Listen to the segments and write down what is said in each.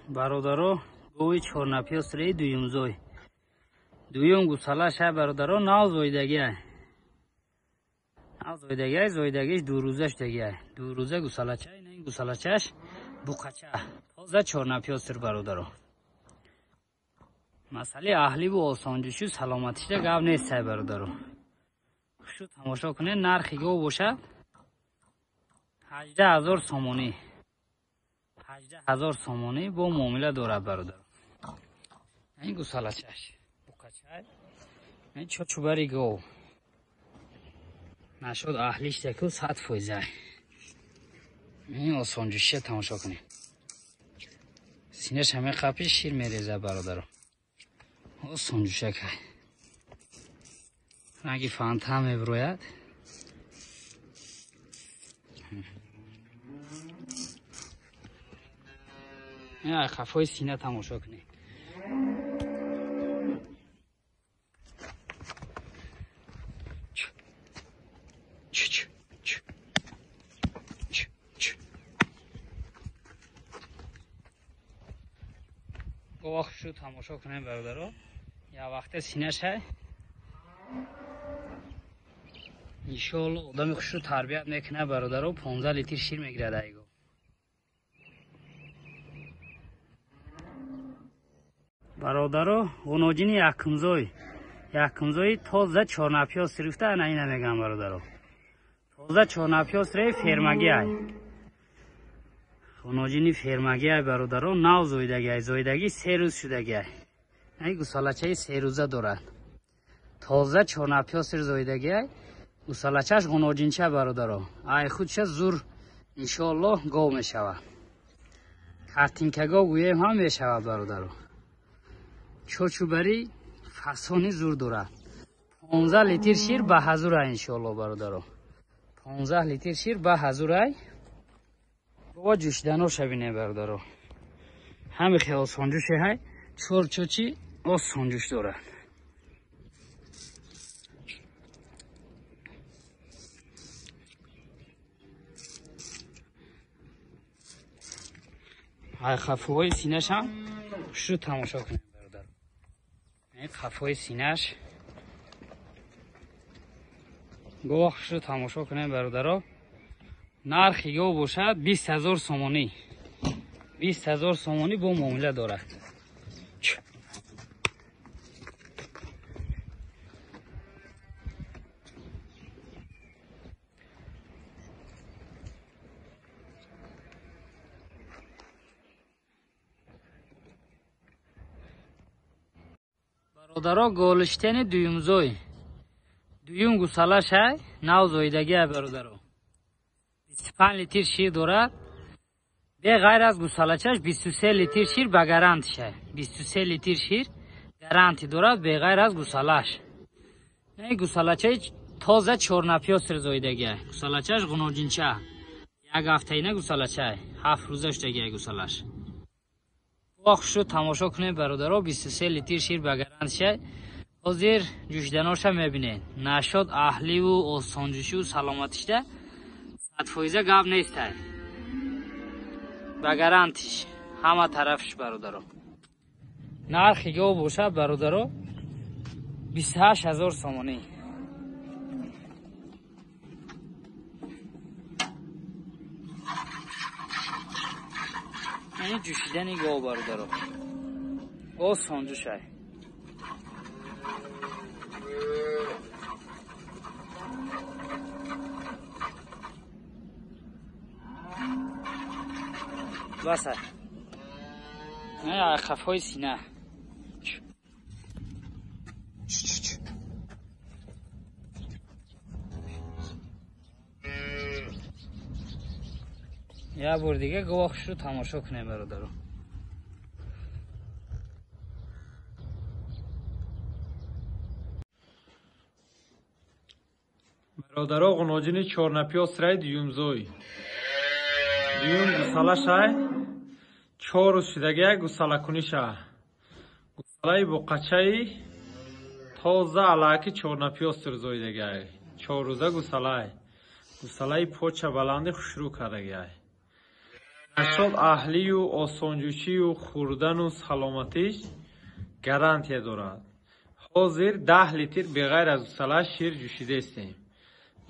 Бародаро, гови чорнапёсреи дуюмзой. Дуюм гусала шай бародаро, нав зоидагиай. Нав зоидагиай, зоидагиш 2 рӯза шудагиай. 2 рӯза гусалача, ин гусалачаш буқача. Тоза чорнапёср бародаро. Масъалаи аҳливу осонҷӯшу саломатиша гап нестай бародаро. Хушу тамошо кунед, нархи гов бошад 18 000 сомонӣ. 18 000 сомонӣ бо муомила дорад бародаро. Ин гусалачаш буқачай. Ин чочубари гов. Нашуд аҳлиш таку 100%. Ин осонҷӯшия тамошо кунед. Синаш ҳаме қапи шир мерезад бародаро. Осонҷӯшакай. Ранги фанта мебирояд. Ин қафои сина тамошо кунед. Гова хушу тамошо кунем бародаро. Я вақте синашай. Иншоалло одами хушу тарбият мекунад бародаро, 15 литр шир мегирад ай гов. Бародаро, ғуноҷини якумзой. Якумзои тоза чорнапёс рифта ана ина мегам бародаро. Тоза чорнапёс ре фермагиай. Ғуноҷини фермагиай бародаро, нав зоидагиай, зоидаги 3 рӯз шудагиай. Ай гусалачаи 3 рӯза дорад. Тоза чорнапёср зоидагиай, гусалачаш ғуноҷинча бародаро. Ай худша зур иншоаллоҳ гов мешавад. Картинка гов гӯем ҳам мешавад бародаро. Чочубари фасони зур дорад. 15 литр шир ба ҳазурай иншоаллоҳ бародаро. 15 литр шир ба ҳазурай. Бо ҷӯшиданоша бинем бародаро. Ҳами хел осонҷӯше ҳай, чор чочи осонҷӯш дорад. Ай қафоҳои синашам хушу тамошо кунем бародаро. Ин қафои синаш гова хушу тамошо кунем бародаро. Нархи гов бошад 20 000 сомонӣ. 20 000 сомонӣ бо муомила дорад. Бародаро, голиштени дуюмзой. Дуюм гусалашай, нав зоидагиай бародаро. 25 литр шир дорад. Бе ғайр аз гусалачаш 23 литр шир ба гарантишай. 23 литр шир гаранти дорад бе ғайр аз гусалаш. Ин гусалачаи тоза чорнапёср зоидагиай. Гусалачаш ғуноҷинча. Як ҳафтаина гусалачай. 7 рӯза шудагиай гусалаш. Бо хушу тамошо кунем бародаро, 23 литр шир ба гарантишай. Ҳозир ҷӯшиданоша мебинед. Нашод аҳливу осонҷӯшиву саломатишда 100% гап нестай. Ба гарантиш ҳама тарафиш бародаро. Нархи гов бошад бародаро 28 000 сомонӣ. Ин ҷӯшидани гов бародаро. Осонҷӯшай. Басай. Қафои сина. Як бор дига гова хушрӯ тамошо кунем бародаро. Бародаро, ғуноҷини чорнапёс рай дуюмзой. Дуюм гусалашай, 4 рӯз шудагиай гусалакуниша. Гусалаи буқачаи тоза алаки чорнапёср зоидагиай. 4 рӯза гусалай. Гусалаи поча баланди хушрӯ кардагиай. Нашод аҳлию осонҷӯшию хӯрдану саломатиш гарантия дорад. Ҳозир 10 литр беғайр аз гусала шир ҷӯшидаистем.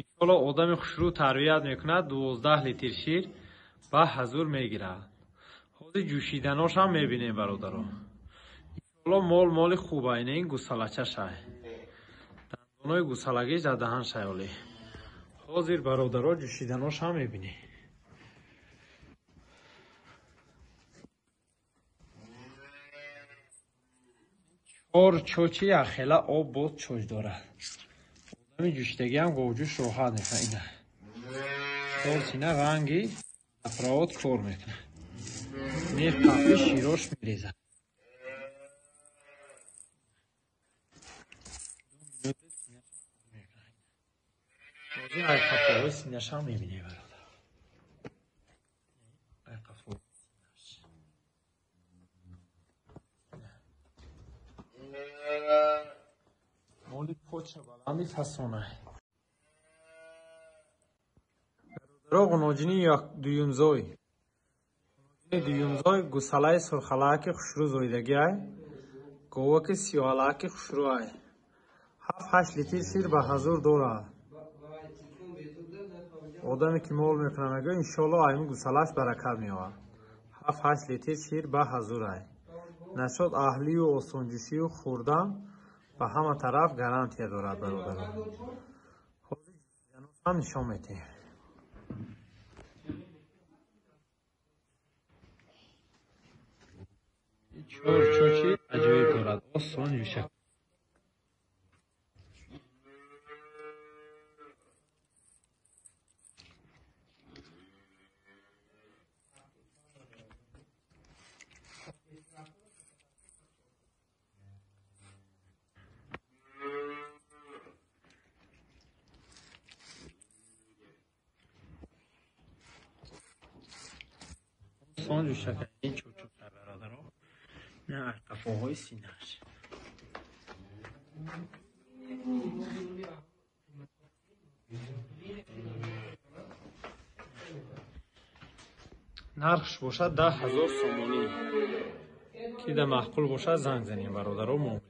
Иншоалло одами хушрӯ тарбият мекунад, 12 литр шир ба ҳазур мегирад. Ҳозир ҷӯшиданошам мебинем, бародаро. Иншоалло мол моли хуба, ина ин гусалачашай. Дандонои гусалагиш дар даҳан шай олӣ. Ҳозир бародаро ҷӯшиданошам мебинем. Чор чочи яхела об боз чоч дорад. Одами ҷӯшидагиам говҷӯш роҳат мекунад. Ина чор сина ранги зафраот кор мекунад. Меқапи широш мерезад. Ҳозир айқафоҳои синашам мебинем, бародар. Айқафоҳои синаш. Моли поча баланди фасонай. Бародаро, ғуноҷини дуюмзой. Ғуноҷини дуюмзой гусалаи сурхалааки хушрӯ зоидагиай, говаки сиёҳалааки хушрӯай. 7-8 литр шир ба ҳазур дорад. Одаме ки мол мекунад, мегӯяд, иншоалло айми гусалааш баракат меовард. 7-8 литр шир ба ҳазурай. Нашод аҳлию осонҷӯшию хӯрдан ба ҳама тараф гарантия дорад, бародаро. Ҳозир ҳам нишон медиҳем. Чор чочи аҷоиб дорад, осон ҷӯшак. Осон ҷӯшак, ин чочоша, бародаро. На айқафоҳои синаш. Нархш бошад 10 000 сомонӣ. Ки да маъқул бошад, занг занем, бародаро, муомила.